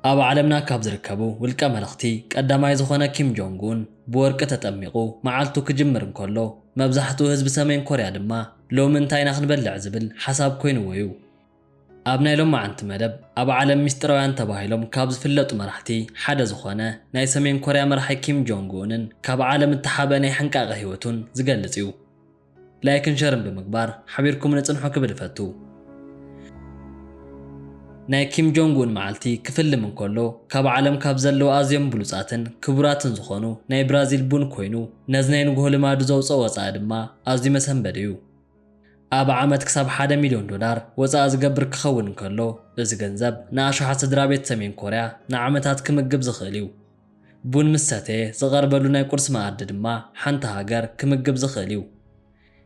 ኣብ ዓለምና ካብ ዝርከቡ ውልቀ መለኽቲ ቀዳማይ ዝኾነ ኪም ጆንግ ኡን ብወርቂ ተጠሚቑ መዓልቱ ክጅምር እንከሎ፣ መብዛሕትኡ ህዝቢ ሰሜን ኮርያ ድማ ሎሚ እንታይ ኢና ክንበልዕ ዝብል ሓሳብ ኮይንዎ እዩ። ኣብ ናይ ሎማዓንቲ መደብ ኣብ ዓለም ሚስጥራውያን ተባሂሎም ካብ ዝፍለጡ መራሕቲ ሓደ ዝኾነ ናይ ሰሜን ኮርያ መራሒ ኪም ጆንግ ኡንን ካብ ዓለም እተሓበ ናይ ሕንቃቐ ህይወቱን ዝገልጽ እዩ። ላይክን ሸርን ብምግባር ሓቢርኩም ንጽንሑ ክብል እፈቱ። ናይ ኪም ጆንግ ኡን መዓልቲ ክፍልም እንከሎ፣ ካብ ዓለም ካብ ዘለዉ ኣዝዮም ብሉጻትን ክቡራትን ዝኾኑ ናይ ብራዚል ቡን ኮይኑ፣ ነዚ ናይ ንግሆ ልማዱ ዘውፅኦ ወፃኢ ድማ ኣዝዩ መሰንበዲ እዩ። ኣብ ዓመት ክሳብ ሓደ ሚልዮን ዶላር ወፃኢ ዝገብር ክኸውን እንከሎ፣ እዚ ገንዘብ ንኣሽሓት ስድራ ቤት ሰሜን ኮርያ ንዓመታት ክምግብ ዝኽእል እዩ። ቡን ምስ ሰተየ ዝቐርበሉ ናይ ቁርሲ መኣዲ ድማ ሓንቲ ሃገር ክምግብ ዝኽእል እዩ።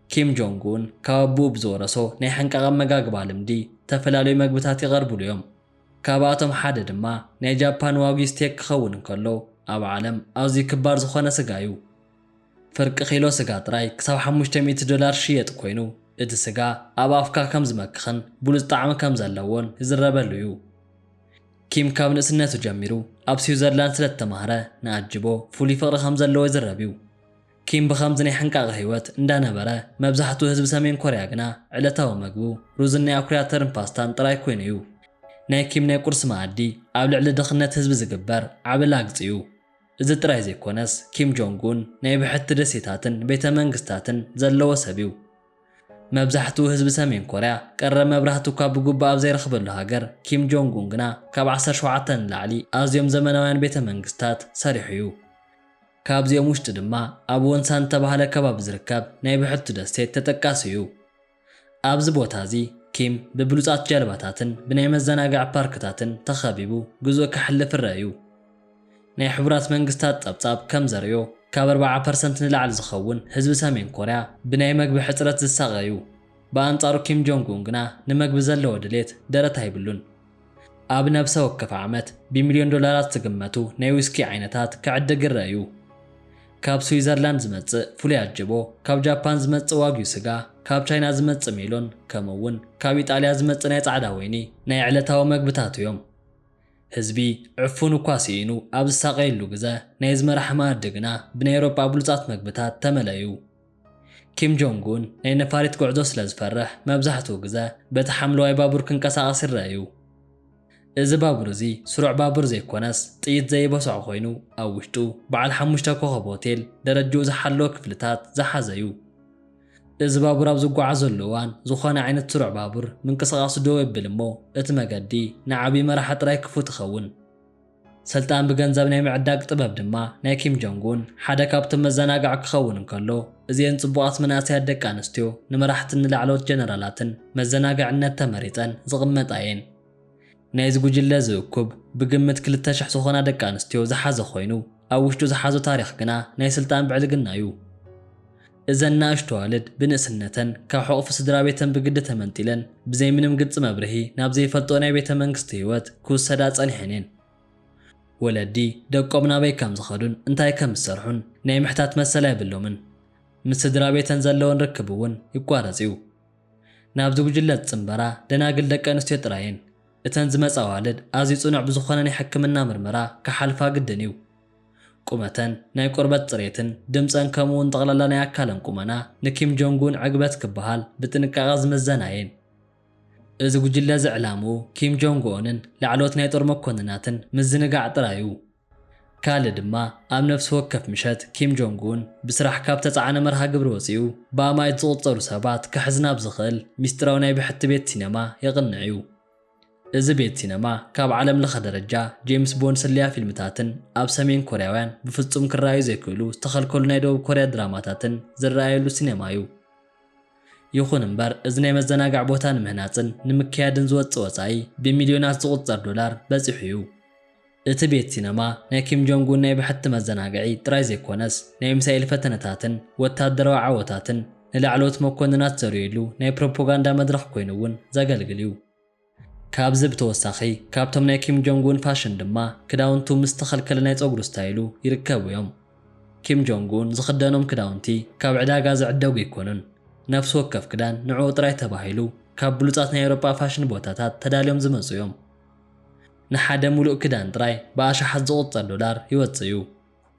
ኪም ጆንግ ኡን ካብ ኣቦኡ ብዝወረሶ ናይ ሕንቃቕ ኣመጋግባ ልምዲ ዝተፈላለዩ መግብታት ይቐርብሉ እዮም። ካብኣቶም ሓደ ድማ ናይ ጃፓን ዋጊ ስቴክ ክኸውን እንከሎ፣ ኣብ ዓለም ኣዝዩ ክባር ዝኾነ ስጋ እዩ። ፍርቂ ኪሎ ስጋ ጥራይ ክሳብ ሓሙሽተ ሚእቲ ዶላር ሽየጥ ኮይኑ፣ እቲ ስጋ ኣብ ኣፍካ ከም ዝመክኽን ብሉጽ ጣዕሚ ከም ዘለዎን ይዝረበሉ እዩ። ኪም ካብ ንእስነቱ ጀሚሩ ኣብ ስዊዘርላንድ ስለ እተማህረ፣ ንኣጅቦ ፍሉይ ፍቕሪ ከም ዘለዎ ይዝረብ እዩ። ኪም ብኸምዚ ናይ ሕንቃቐ ህይወት እንዳነበረ፣ መብዛሕትኡ ህዝቢ ሰሜን ኮርያ ግና ዕለታዊ መግቡ ሩዝን ናይ ኣኩሪ ኣተርን ፓስታን ጥራይ ኮይኑ እዩ። ናይ ኪም ናይ ቁርሲ መኣዲ ኣብ ልዕሊ ድኽነት ህዝቢ ዝግበር ዓቢ ላግጺ እዩ። እዚ ጥራይ ዘይኮነስ፣ ኪም ጆንግ ኡን ናይ ብሕቲ ደሴታትን ቤተ መንግስታትን ዘለዎ ሰብ እዩ። መብዛሕትኡ ህዝቢ ሰሜን ኮርያ ቀረብ መብራህቲ እኳ ብግቡእ ኣብ ዘይረኽበሉ ሃገር፣ ኪም ጆንግ ኡን ግና ካብ ዓሰርተ ሸውዓተ ንላዕሊ ኣዝዮም ዘመናውያን ቤተ መንግስታት ሰሪሑ እዩ። ካብዚኦም ውሽጢ ድማ ኣብ ወንሳን ዝተባህለ ከባቢ ዝርከብ ናይ ብሕቲ ደሴት ተጠቃሲ እዩ። ኣብዚ ቦታ እዚ ኪም ብብሉጻት ጀልባታትን ብናይ መዘናግዒ ፓርክታትን ተኸቢቡ ግዜኡ ከሕልፍ ይረአ እዩ። ናይ ሕቡራት መንግስታት ጸብጻብ ከም ዘርእዮ፣ ካብ ኣርብዓ ፐርሰንት ንላዕሊ ዝኸውን ህዝቢ ሰሜን ኮርያ ብናይ መግቢ ሕጽረት ዝሳቐ እዩ። ብኣንጻሩ ኪም ጆንግ ኡን ግና ንመግቢ ዘለዎ ድሌት ደረት ኣይብሉን። ኣብ ነብሰ ወከፍ ዓመት ብሚልዮን ዶላራት ዝግመቱ ናይ ዊስኪ ዓይነታት ክዕድግ ይረአ እዩ። ካብ ስዊዘርላንድ ዝመጽእ ፍሉይ ኣጅቦ፣ ካብ ጃፓን ዝመጽእ ዋግዩ ስጋ፣ ካብ ቻይና ዝመጽእ ሜሎን፣ ከምኡ እውን ካብ ኢጣልያ ዝመጽእ ናይ ጻዕዳ ወይኒ ናይ ዕለታዊ መግብታቱ እዮም። ህዝቢ ዕፉን እኳ ስኢኑ ኣብ ዝሳቐየሉ ግዘ፣ ናይ ዝመራሕ መኣዲ ግና ብናይ ኤውሮጳ ብሉጻት መግብታት ተመለ እዩ። ኪም ጆንግ ኡን ናይ ነፋሪት ጉዕዞ ስለ ዝፈርሕ፣ መብዛሕትኡ ግዘ በቲ ሓምለዋይ ባቡር ክንቀሳቐስ ይረአ እዩ። እዚ ባቡር እዚ ስሩዕ ባቡር ዘይኮነስ፣ ጥይት ዘይበስዖ ኮይኑ፣ ኣብ ውሽጡ በዓል ሓሙሽተ ኮኸብ ሆቴል፣ ደረጃኡ ዝሓለወ ክፍልታት ዝሓዘ እዩ። እዚ ባቡር ኣብ ዝጓዓዘሉ እዋን፣ ዝኾነ ዓይነት ስሩዕ ባቡር ምንቅስቓሱ ደው የብል እሞ፣ እቲ መገዲ ንዓብዪ መራሒ ጥራይ ክፉት ይኸውን። ስልጣን ብገንዘብ ናይ ምዕዳግ ጥበብ ድማ ናይ ኪም ጆንግ ኡን ሓደ ካብቶም መዘናግዒ ክኸውን እንከሎ፣ እዚአን ጽቡቓት መናእሰያት ደቂ ኣንስትዮ ንመራሕትን ንላዕለዎት ጀነራላትን መዘናግዕነት ተመሪጸን ዝቕመጣ እየን። ናይዚ ጉጅለ እዚ እኩብ ብግምት ክልተ ሽሕ ዝኾና ደቂ ኣንስትዮ ዝሓዘ ኮይኑ፣ ኣብ ውሽጡ ዝሓዞ ታሪኽ ግና ናይ ስልጣን ብዕልግና እዩ። እዘን ንኣሽቱ ኣዋልድ ብንእስነተን ካብ ሕቑፊ ስድራ ቤተን ብግዲ ተመንጢለን፣ ብዘይ ምንም ግልጺ መብርሂ ናብ ዘይፈልጥኦ ናይ ቤተ መንግስቲ ህይወት ክውሰዳ ጸኒሐን እየን። ወለዲ ደቆም ናበይ ከም ዝኸዱን እንታይ ከም ዝሰርሑን ናይ ምሕታት መሰል ኣይብሎምን። ምስ ስድራ ቤተን ዘለወን ርክብ እውን ይቋረጽ እዩ። ናብዚ ጉጅለ ዝጽንበራ ደናግል ደቂ ኣንስትዮ ጥራይ እየን። እተን ዝመጻ ኣዋልድ ኣዝዩ ጽኑዕ ብዝኾነ ናይ ሕክምና ምርመራ ክሓልፋ ግድን እዩ። ቁመተን፣ ናይ ቆርበት ጽሬትን ድምጸን፣ ከምኡ እውን ጠቕላላ ናይ ኣካለን ቁመና ንኪም ጆንግ ኡን ዕግበት ክበሃል ብጥንቃቐ ዝምዘና እየን። እዚ ጉጅለ እዚ ዕላምኡ ኪም ጆንግ ኡንን ላዕለዎት ናይ ጦር መኮንናትን ምዝንጋዕ ጥራይ እዩ። ካልእ ድማ፣ ኣብ ነፍሲ ወከፍ ምሸት ኪም ጆንግ ኡን ብስራሕ ካብ ተጻዕነ መርሃ ግብሪ ወጺኡ፣ ብኣማኢት ዝቑጸሩ ሰባት ክሕዝ ናብ ዝኽእል ሚስጥራዊ ናይ ብሕቲ ቤት ሲነማ የቕንዕ እዩ። እዚ ቤት ሲነማ ካብ ዓለም ለኸ ደረጃ ጄምስ ቦንድ ስለያ ፊልምታትን ኣብ ሰሜን ኮርያውያን ብፍጹም ክረኣዩ ዘይክእሉ ዝተኸልከሉ ናይ ደቡብ ኮርያ ድራማታትን ዝረኣየሉ ሲነማ እዩ። ይኹን እምበር፣ እዚ ናይ መዘናግዒ ቦታ ንምህናጽን ንምክያድን ዝወጽእ ወጻኢ ብሚልዮናት ዝቑጸር ዶላር በጺሑ እዩ። እቲ ቤት ሲነማ ናይ ኪም ጆንግ ኡን ናይ ብሕቲ መዘናግዒ ጥራይ ዘይኮነስ፣ ናይ ሚሳኤል ፈተነታትን ወታደራዊ ዓወታትን ንላዕለዎት መኮንናት ዘርእየሉ ናይ ፕሮፓጋንዳ መድረኽ ኮይኑ እውን ዘገልግል እዩ። ካብዚ ብተወሳኺ፣ ካብቶም ናይ ኪም ጆንግ ኡን ፋሽን ድማ ክዳውንቱ ምስ ዝተኸልከለ ናይ ጸጉሪ ስታይሉ ይርከቡ እዮም። ኪም ጆንግ ኡን ዝኽደኖም ክዳውንቲ ካብ ዕዳጋ ዝዕደጉ ኣይኮኑን። ነፍሲ ወከፍ ክዳን ንዕኡ ጥራይ ተባሂሉ ካብ ብሉጻት ናይ ኤውሮጳ ፋሽን ቦታታት ተዳልዮም ዝመጹ እዮም። ንሓደ ሙሉእ ክዳን ጥራይ ብኣሽሓት ዝቑጸር ዶላር ይወጽእ እዩ።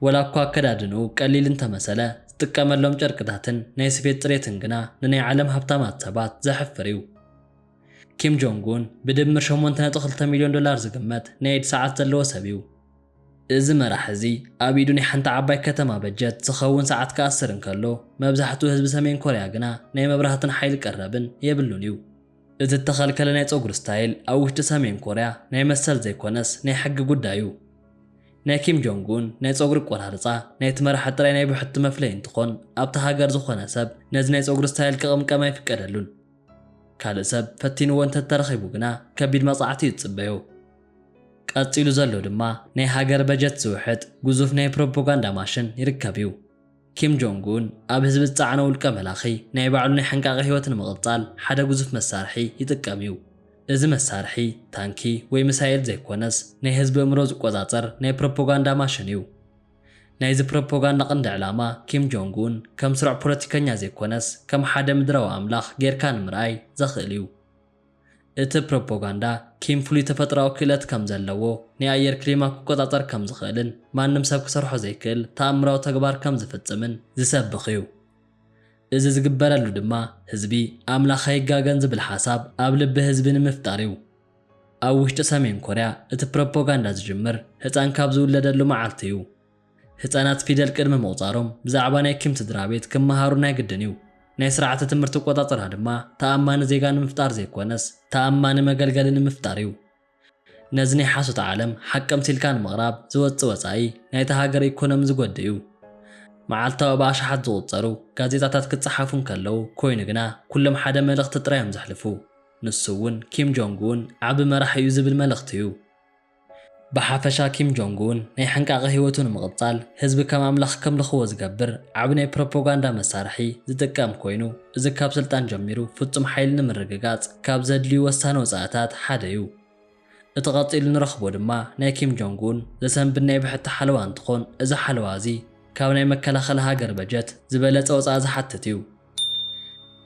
ወላ እኳ ኣከዳድንኡ ቀሊል እንተመሰለ፣ ዝጥቀመሎም ጨርቅታትን ናይ ስፌት ጽሬትን ግና ንናይ ዓለም ሃብታማት ሰባት ዘሕፍር እዩ። ኪም ጆንግ ኡን ብድምር ሸሞንተ ነጥቢ ክልተ ሚልዮን ዶላር ዝግመት ናይ ኢድ ሰዓት ዘለዎ ሰብ እዩ። እዚ መራሒ እዚ ኣብ ኢዱ ናይ ሓንቲ ዓባይ ከተማ በጀት ዝኸውን ሰዓት ክኣስር እንከሎ፣ መብዛሕትኡ ህዝቢ ሰሜን ኮርያ ግና ናይ መብራህትን ሓይሊ ቀረብን የብሉን እዩ። እቲ እተኸልከለ ናይ ጸጉሪ ስታይል ኣብ ውሽጢ ሰሜን ኮርያ ናይ መሰል ዘይኮነስ ናይ ሕጊ ጉዳይ እዩ። ናይ ኪም ጆንግ ኡን ናይ ጸጉሪ ኣቆራርጻ ናይቲ መራሒ ጥራይ ናይ ብሕቲ መፍለይ እንትኾን፣ ኣብቲ ሃገር ዝኾነ ሰብ ነዚ ናይ ጸጉሪ ስታይል ክቕምቀም ኣይፍቀደሉን። ካልእ ሰብ ፈቲንዎ እንተተረኺቡ ግና ከቢድ መቕጻዕቲ እዩ ዝጽበዮ። ቀጺሉ ዘሎ ድማ ናይ ሃገር በጀት ዝውሕጥ ግዙፍ ናይ ፕሮፓጋንዳ ማሽን ይርከብ እዩ። ኪም ጆንግ ኡን ኣብ ህዝቢ ዝጸዓኖ ውልቀ መላኺ ናይ ባዕሉ ናይ ሕንቃቐ ህይወት ንምቕጻል ሓደ ግዙፍ መሳርሒ ይጥቀም እዩ። እዚ መሳርሒ ታንኪ ወይ ሚሳይል ዘይኮነስ ናይ ህዝቢ እምሮ ዝቆጻጸር ናይ ፕሮፓጋንዳ ማሽን እዩ። ናይዚ ፕሮፓጋንዳ ቀንዲ ዕላማ ኪም ጆንግ ኡን ከም ስሩዕ ፖለቲከኛ ዘይኮነስ ከም ሓደ ምድራዊ ኣምላኽ ጌርካ ንምርኣይ ዘኽእል እዩ። እቲ ፕሮፓጋንዳ ኪም ፍሉይ ተፈጥሮኣዊ ክእለት ከም ዘለዎ፣ ናይ ኣየር ክሊማ ክቆጻጸር ከም ዝኽእልን ማንም ሰብ ክሰርሖ ዘይክእል ተኣምራዊ ተግባር ከም ዝፍጽምን ዝሰብኽ እዩ። እዚ ዝግበረሉ ድማ ህዝቢ ኣምላኽ ኣይጋገን ዝብል ሓሳብ ኣብ ልቢ ህዝቢ ንምፍጣር እዩ። ኣብ ውሽጢ ሰሜን ኮርያ እቲ ፕሮፓጋንዳ ዝጅምር ህጻን ካብ ዝውለደሉ መዓልቲ እዩ። ህጻናት ፊደል ቅድሚ ምቑጻሮም ብዛዕባ ናይ ኪም ስድራ ቤት ክመሃሩ ናይ ግድን እዩ። ናይ ስርዓተ ትምህርቲ ኣቆጻጽራ ድማ ተኣማኒ ዜጋ ንምፍጣር ዘይኮነስ ተኣማኒ መገልገሊ ንምፍጣር እዩ። ነዚ ናይ ሓሶት ዓለም ሓቂ ኣምሲልካ ንምቕራብ ዝወጽእ ወጻኢ ናይታ ሃገር ኢኮኖሚ ዝጎድእ እዩ። መዓልታዊ ብኣሽሓት ዝቑጸሩ ጋዜጣታት ክጸሓፉ እንከለዉ ኮይኑ ግና ኩሎም ሓደ መልእኽቲ ጥራይ እዮም ዘሕልፉ። ንሱ እውን ኪም ጆንግ ኡን ዓቢ መራሒ እዩ ዝብል መልእኽቲ እዩ። ብሓፈሻ ኪም ጆንግ ኡን ናይ ሕንቃቐ ህይወቱ ንምቕጻል ህዝቢ ከም ኣምላኽ ከምልኽዎ ዝገብር ዓቢ ናይ ፕሮፓጋንዳ መሳርሒ ዝጥቀም ኮይኑ፣ እዚ ካብ ስልጣን ጀሚሩ ፍጹም ሓይሊ ንምርግጋጽ ካብ ዘድልዩ ወሳኒ ወጻእታት ሓደ እዩ። እቲ ቀጺሉ ንረኽቦ ድማ ናይ ኪም ጆንግ ኡን ዘሰንብድ ናይ ብሕቲ ሓለዋ እንትኾን፣ እዚ ሓለዋ እዚ ካብ ናይ መከላኸሊ ሃገር በጀት ዝበለጸ ወጻኢ ዝሓትት እዩ።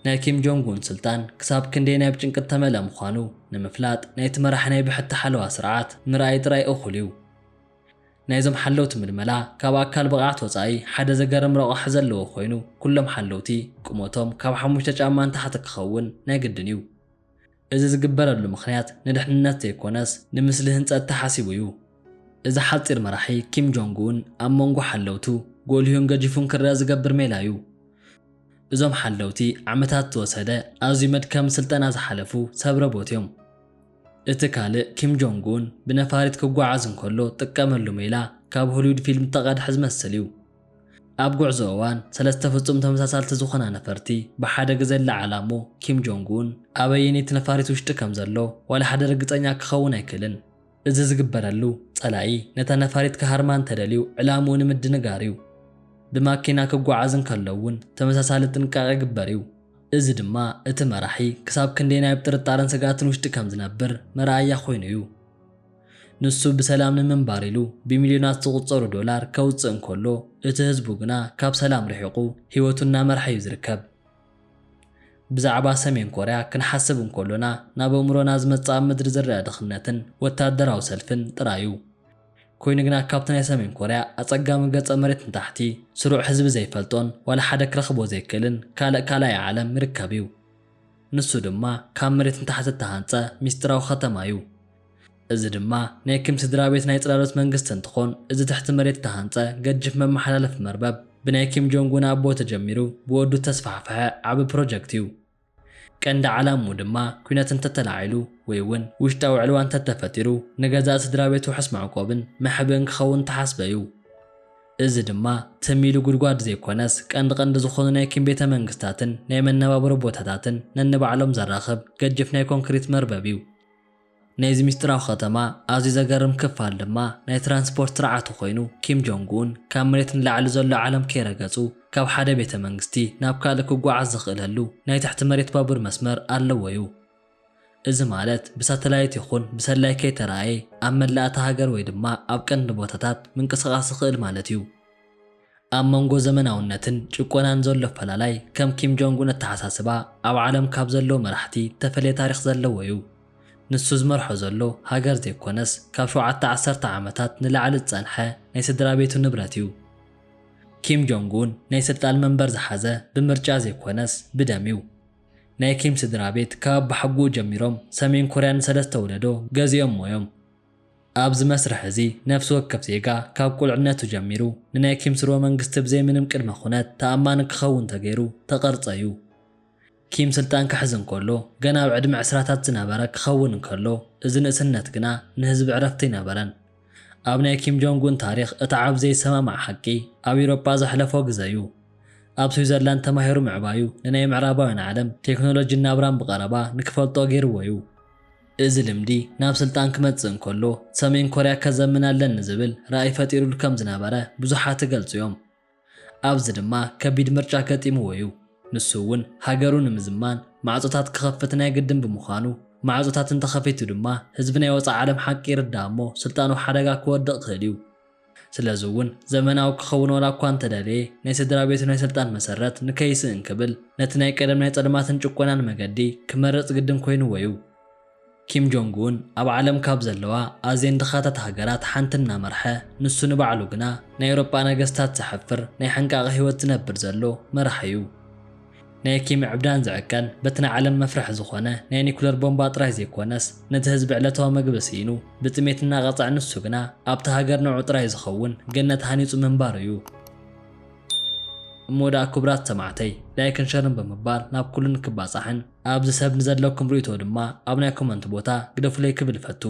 ናይ ኪም ጆንግ ኡን ስልጣን ክሳብ ክንደየናይ ብጭንቂ እተመልአ ምዃኑ ንምፍላጥ፣ ናይቲ መራሒ ናይ ብሕቲ ሓለዋ ስርዓት ምርኣይ ጥራይ እኹል እዩ። ናይዞም ሓለውቲ ምልመላ ካብ ኣካል ብቕዓት ወጻኢ ሓደ ዘገርም ረቋሒ ዘለዎ ኮይኑ፣ ኩሎም ሓለውቲ ቁመቶም ካብ ሓሙሽተ ጫማ ንታሕቲ ክኸውን ናይ ግድን እዩ። እዚ ዝግበረሉ ምኽንያት ንድሕንነት ዘይኮነስ ንምስሊ ህንጸት ተሓሲቡ እዩ። እዚ ሓጺር መራሒ ኪም ጆንግ ኡን ኣብ መንጎ ሓለውቱ ጎሊሁን ገጂፉን ክረኣ ዝገብር ሜላ እዩ። እዞም ሓለውቲ ዓመታት ዝወሰደ ኣዝዩ መድከሚ ስልጠና ዝሓለፉ ሰብ ረቦት እዮም። እቲ ካልእ ኪም ጆንግ ኡን ብነፋሪት ክጓዓዝ እንከሎ ጥቀመሉ ሜላ ካብ ሆሊውድ ፊልም ዝተቐድሐ ዝመስል እዩ። ኣብ ጉዕዞ እዋን ሰለስተ ፍጹም ተመሳሳልቲ ዝኾና ነፈርቲ ብሓደ ግዜ ይለዓላ እሞ ኪም ጆንግ ኡን ኣበየነይቲ ነፋሪት ውሽጢ ከም ዘሎ ዋላ ሓደ ርግጸኛ ክኸውን ኣይክእልን። እዚ ዝግበረሉ ጸላኢ ነታ ነፋሪት ክሃርማ እንተደልዩ ዕላምኡ ንምድንጋር እዩ። ብማኪና ክጓዓዝ እንከሎ እውን ተመሳሳሊ ጥንቃቐ ይግበር እዩ። እዚ ድማ እቲ መራሒ ክሳብ ክንደየናይ ኣብ ጥርጣረን ስግኣትን ውሽጢ ከም ዝነብር መርኣያ ኮይኑ እዩ። ንሱ ብሰላም ንምንባር ኢሉ ብሚልዮናት ዝቑጸሩ ዶላር ከውጽእ እንከሎ፣ እቲ ህዝቡ ግና ካብ ሰላም ርሒቑ ህይወቱ እናመርሐ እዩ ዝርከብ። ብዛዕባ ሰሜን ኮርያ ክንሓስብ እንከሎና፣ ናብ ኣእምሮና ዝመጽእ ኣብ ምድሪ ዝረኣ ድኽነትን ወታደራዊ ሰልፍን ጥራይ እዩ። ኮይኑ ግና ካብቲ ናይ ሰሜን ኮርያ ኣጸጋሚ ገጸ መሬት ንታሕቲ፣ ስሩዕ ህዝቢ ዘይፈልጦን ዋላ ሓደ ክረኽቦ ዘይክእልን ካልእ ካልኣይ ዓለም ይርከብ እዩ። ንሱ ድማ ካብ መሬት ንታሕቲ እተሃንጸ ሚስጢራዊ ከተማ እዩ። እዚ ድማ ናይ ኪም ስድራ ቤት ናይ ጽላሎት መንግስቲ እንትኾን፣ እዚ ትሕቲ መሬት እተሃንጸ ገጅፍ መመሓላለፊ መርበብ ብናይ ኪም ጆንግ ኡን ኣቦ ተጀሚሩ ብወዱ እተስፋሕፈሐ ዓቢ ፕሮጀክት እዩ። ቀንዲ ዓላምኡ ድማ ኲናት እንተተላዒሉ ወይ እውን ውሽጣዊ ዕልዋ እንተተፈጢሩ ንገዛእ ስድራ ቤት ውሑስ መዕቆብን መሕብእን ክኸውን ተሓስበ እዩ። እዚ ድማ ትም ኢሉ ጉድጓድ ዘይኮነስ ቀንዲ ቀንዲ ዝኾኑ ናይ ኪም ቤተ መንግስታትን ናይ መነባብሮ ቦታታትን ነንባዕሎም ዘራኽብ ገጅፍ ናይ ኮንክሪት መርበብ እዩ። ናይዚ ሚስጢራዊ ከተማ ኣዝዩ ዘገርም ክፋል ድማ ናይ ትራንስፖርት ስርዓቱ ኮይኑ፣ ኪም ጆንግ ኡን ካብ መሬት ንላዕሊ ዘሎ ዓለም ከይረገጹ ካብ ሓደ ቤተ መንግስቲ ናብ ካልእ ክጓዓዝ ዝኽእለሉ ናይ ትሕቲ መሬት ባቡር መስመር ኣለዎ እዩ። እዚ ማለት ብሳተላይት ይኹን ብሰላይ ከይተራእየ ኣብ መላእ እታ ሃገር ወይ ድማ ኣብ ቀንዲ ቦታታት ምንቅስቓስ ይኽእል ማለት እዩ። ኣብ መንጎ ዘመናውነትን ጭቆናን ዘሎ ኣፈላላይ ከም ኪም ጆንግ ኡን ኣተሓሳስባ ኣብ ዓለም ካብ ዘለዉ መራሕቲ ተፈለየ ታሪኽ ዘለዎ እዩ። ንሱ ዝመርሖ ዘሎ ሃገር ዘይኮነስ ካብ ሸውዓተ ዓሰርተ ዓመታት ንላዕሊ ዝጸንሐ ናይ ስድራ ቤቱ ንብረት እዩ። ኪም ጆንግ ኡን ናይ ስልጣን መንበር ዝሓዘ ብምርጫ ዘይኮነስ ብደም እዩ። ናይ ኪም ስድራ ቤት ካብ ኣባሓጎኡ ጀሚሮም ሰሜን ኮርያ ንሰለስተ ወለዶ ገዚኦሞ እዮም። ኣብዚ መስርሕ እዚ ነፍሲ ወከፍ ዜጋ ካብ ቁልዕነቱ ጀሚሩ ንናይ ኪም ስርወ መንግስቲ ብዘይ ምንም ቅድመ ኩነት ተኣማኒ ክኸውን ተገይሩ ተቐርጸ እዩ። ኪም ስልጣን ክሕዝ እንከሎ ገና ኣብ ዕድመ ዕስራታት ዝነበረ ክኸውን እንከሎ፣ እዚ ንእስነት ግና ንህዝቢ ዕረፍቲ ኣይነበረን። ኣብ ናይ ኪም ጆንግ ኡን ታሪኽ እቲ ዓብ ዘይሰማማዕ ሓቂ ኣብ ኤውሮጳ ዘሕለፎ ግዘ እዩ። ኣብ ስዊዘርላንድ ተማሂሩ ምዕባዩ ንናይ ምዕራባውያን ዓለም ቴክኖሎጂን ናብራን ብቐረባ ንክፈልጦ ገይርዎ እዩ። እዚ ልምዲ ናብ ስልጣን ክመጽእ እንከሎ ሰሜን ኮርያ ከዘምን ኣለኒ ዝብል ራእይ ፈጢሩሉ ከም ዝነበረ ብዙሓት ይገልጹ እዮም። ኣብዚ ድማ ከቢድ ምርጫ ገጢምዎ እዩ። ንሱ እውን ሃገሩ ንምዝማን ማዕጾታት ክኸፍት ናይ ግድን ብምዃኑ፣ ማዕጾታት እንተኸፊቱ ድማ ህዝቢ ናይ ወጻኢ ዓለም ሓቂ ይርዳእ እሞ ስልጣኑ ሓደጋ ክወድቕ ክእል እዩ። ስለዚ እውን ዘመናዊ ክኸውን ዋላ እኳ እንተደለየ ናይ ስድራ ቤቱ ናይ ስልጣን መሰረት ንከይስእን ክብል ነቲ ናይ ቀደም ናይ ጸልማትን ጭቆናን መገዲ ክመርጽ ግድን ኮይንዎ እዩ። ኪም ጆንግ ኡን ኣብ ዓለም ካብ ዘለዋ ኣዝየን ድኻታት ሃገራት ሓንቲ እናመርሐ ንሱ ንባዕሉ ግና ናይ ኤውሮጳ ነገስታት ዘሕፍር ናይ ሓንቃቒ ህይወት ዝነብር ዘሎ መራሒ እዩ። ናይ ኪም ዕብዳን ዝዕቀን በቲ ንዓለም መፍርሒ ዝኾነ ናይ ኒኩለር ቦምባ ጥራይ ዘይኮነስ ነቲ ህዝቢ ዕለታዊ መግቢ ስኢኑ ብጥሜት እናቐጽዐ ንሱ ግና ኣብቲ ሃገር ንዑ ጥራይ ዝኸውን ገነት ሃኒጹ ምንባሩ እዩ። እሞ ደኣ ክቡራት ሰማዕተይ ላይክን ሸርን ብምባል ናብ ኩሉ ንክባጻሕን ኣብዚ ሰብ ንዘለኩም ርእይቶ ድማ ኣብ ናይ ኮመንት ቦታ ግደፉለይ ክብል እፈቱ።